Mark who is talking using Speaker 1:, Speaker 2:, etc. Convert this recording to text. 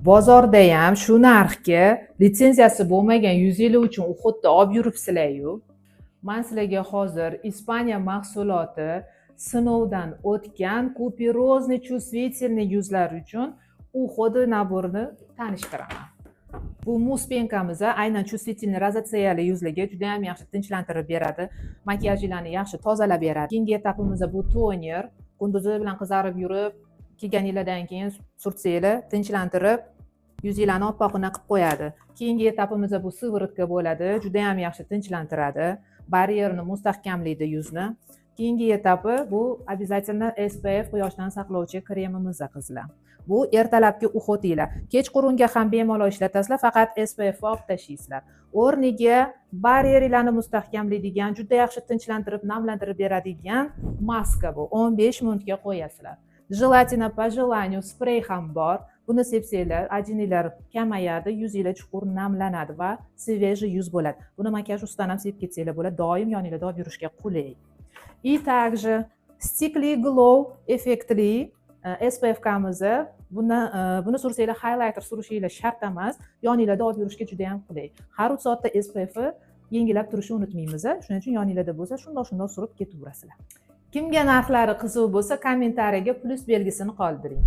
Speaker 1: Bozordayam shu narxga litsenziyasi bo'lmagan yuzinglar uchun уход ni olib yuribsizlar-yu. Man sizlarga hozir Ispaniya mahsuloti, sinovdan o'tgan куперозный, чувствительный yuzlar uchun уход набор ini tanishtiraman. Bu мусс, пенка miz aynan чувствительный, rozatseyali yuzlarga juda ham yaxshi tinchlantirib beradi, makiyajinglarni yaxshi tozalab beradi. Keyingi etapimiz bu toner. Kunduzi bilan qizarib yurib kelganinglardan keyin surtsanglar, tinchlantirib, yuzinglarni oppoqina qilib qo'yadi. Keyingi etapimiz bu сыворотка bo'ladi, juda ham yaxshi tinchlantiradi, baryerni mustahkamlaydi yuzni. Keyingi etapi bu обязательно SPF, quyoshdan saqlovchi kremimiz, qizlar. Bu ertalabki уход inglar. Kechqurunga ham bemalol ishlatasizlar, faqat SPF olib tashlaysizlar, o'rniga baryeringlarni mustahkamlaydigan, juda yaxshi tinchlantirib, namlantirib beradigan maska. Bu 15 minutga qo'yasizlar. Желательно, по желанию sprey ham bor. Buni sepsanglar, ajininglar kamayadi, yuzinglar chuqur namlanadi va свежий yuz bo'ladi. Buni makiyaj ustidan ham sepib ketsanglar bo'ladi, doim yoninglarda olib yurishga qulay. И также Stickly Glow effektli SPF kamizni, buni sursanglar, highlighter surishinglar shart emas, yoninglarda olib yurishga juda yam qulay. Har 3 soatda SPF yangilab turishni unutmaymiz, shuning uchun yoninglarda bo'lsa, shundoq shundoq surib ketaverasizlar. Kimga narxlari qiziq bo'lsa, kommentariyaga plyus belgisini qoldiring.